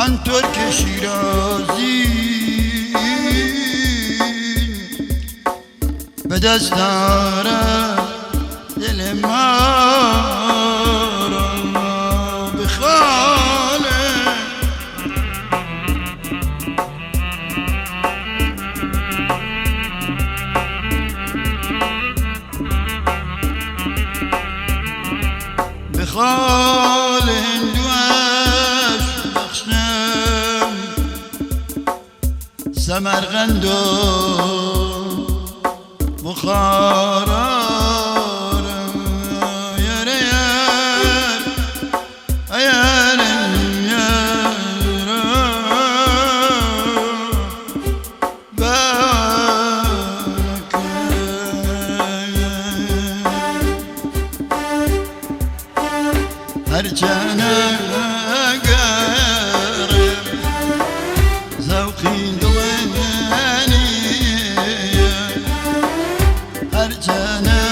من ترک شیرازی به دست دارد دل ما را به خاله. به خال هندوش بخشم سمرقند و بخارا. هرچنه قرب ذوقي دلني، هرچنه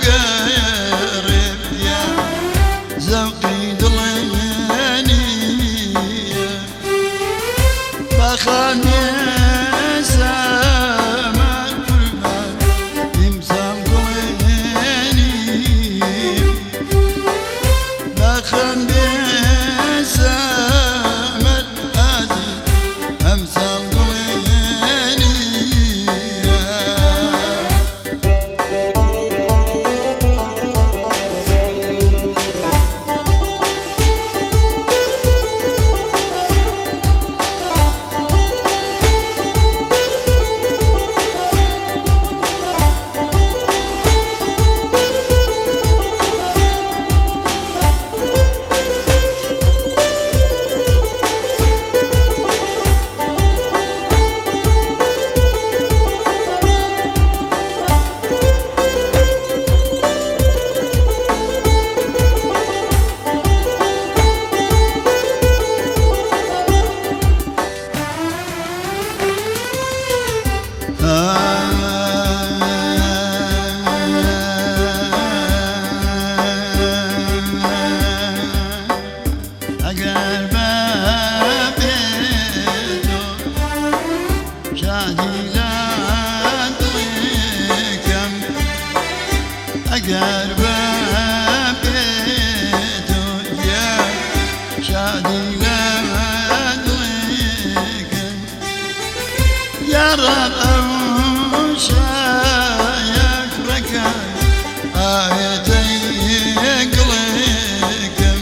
قرب يا ذوقي دلني، بخاني سمر قربان امسال قلني، بخن بسمر عزیز امسال قلني. اگر به تو شادی لدیکم، اگر به تو یا شادی لدیکم، یا رب شايك ركان آيتي قليكم،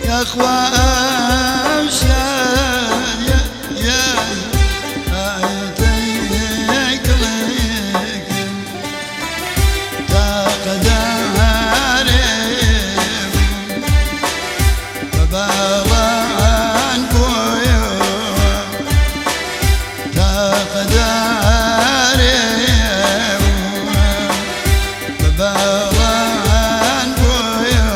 يا اخوان شايك يا آيتي قليكم، تقدر ببالان بويو، تقدر ببالان بويو،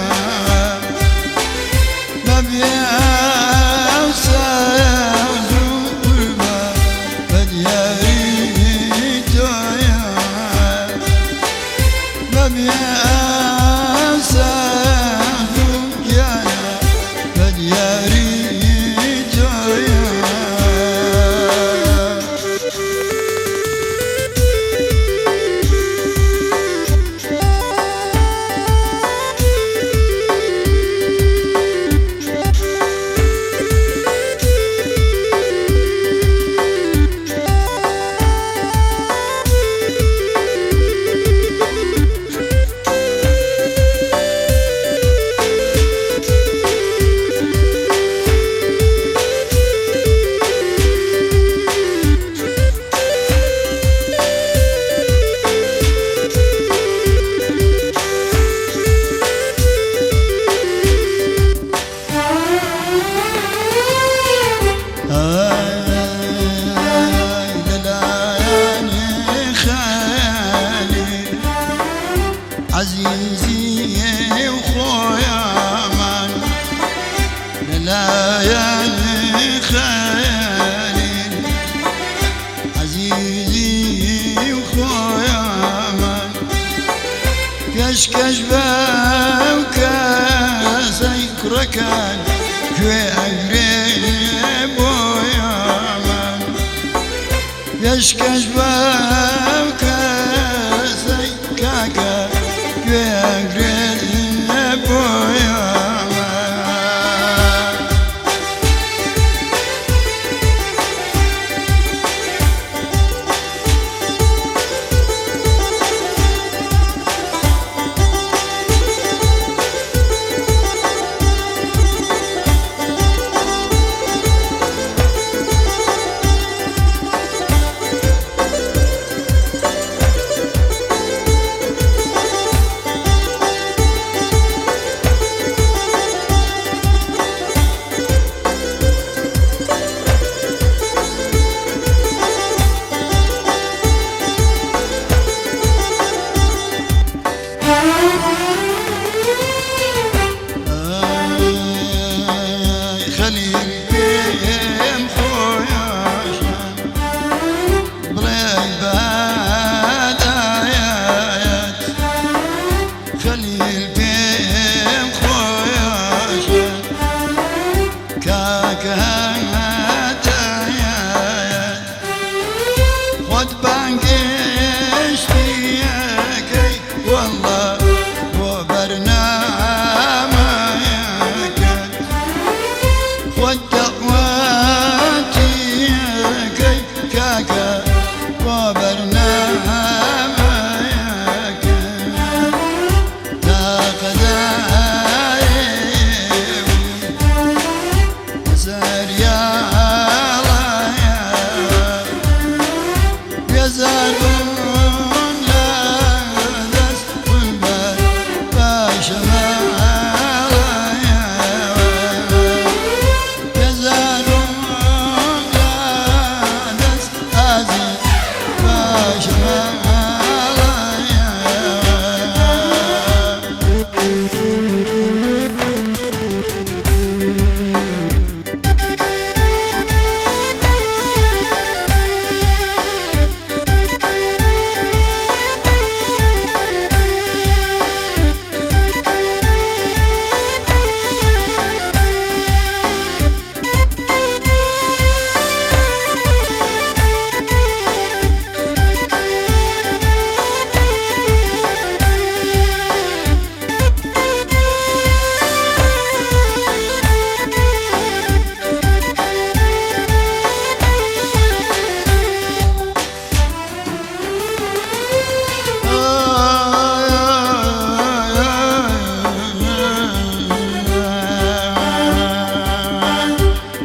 عزيزي وخويا من ليالي خيالي، عزيزي وخويا من كشكش بوكاسي كركان گوێ ئەگرێ بۆیامان پێشکەش بەم کەسەی کاکە گوێ ئەگرێ بۆیامان. خەلیل پێم خۆیاشە بڵێ بەدایەت، خەلیل پێم خۆیاشە کاکە هەدایەت، خۆت بانگێشتیەکەی والله بۆ بەرنامەیەکەت، خۆت دەعوەتیەکەی کاکە بۆ بەرنامەیەکەت. تاقەدایێ زەریاڵایە بێزار بوون لە دەست بوون باشەماڵایە، بێزار بوون لە دەست ئازی باشەماڵایە.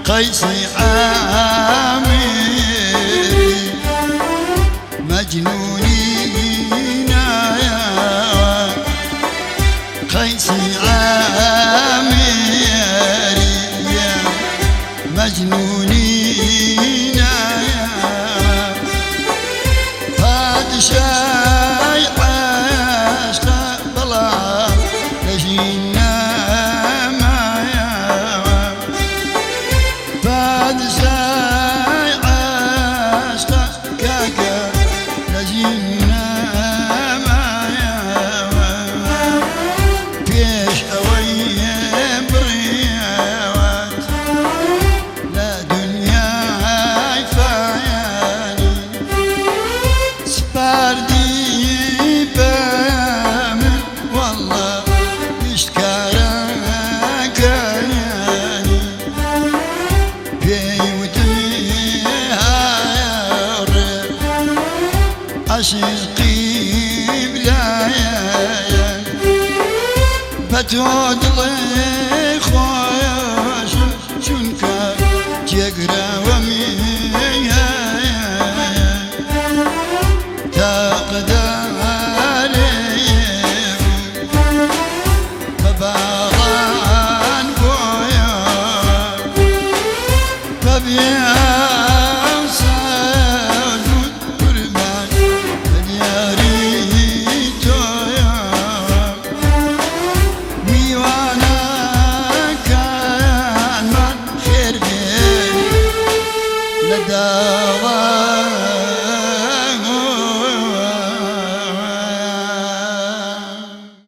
قەیسی عامیری مەجنونی نایەوە، قەیسی عامیری مەجنونی نایەوە، پادشای عەشقە بەڵام لەژین نەمایەوە، پادشای عەشقە کاکە لەژین نەمایەوە، پێش ئەوەی بڕیەوەت لە دنیای فانی سپاردی بە من والله گشت کارەکانی پێی وتمی هاوڕێ عەشقی بلایە، بە تۆ دڵێ خۆشم چونکە جێگرە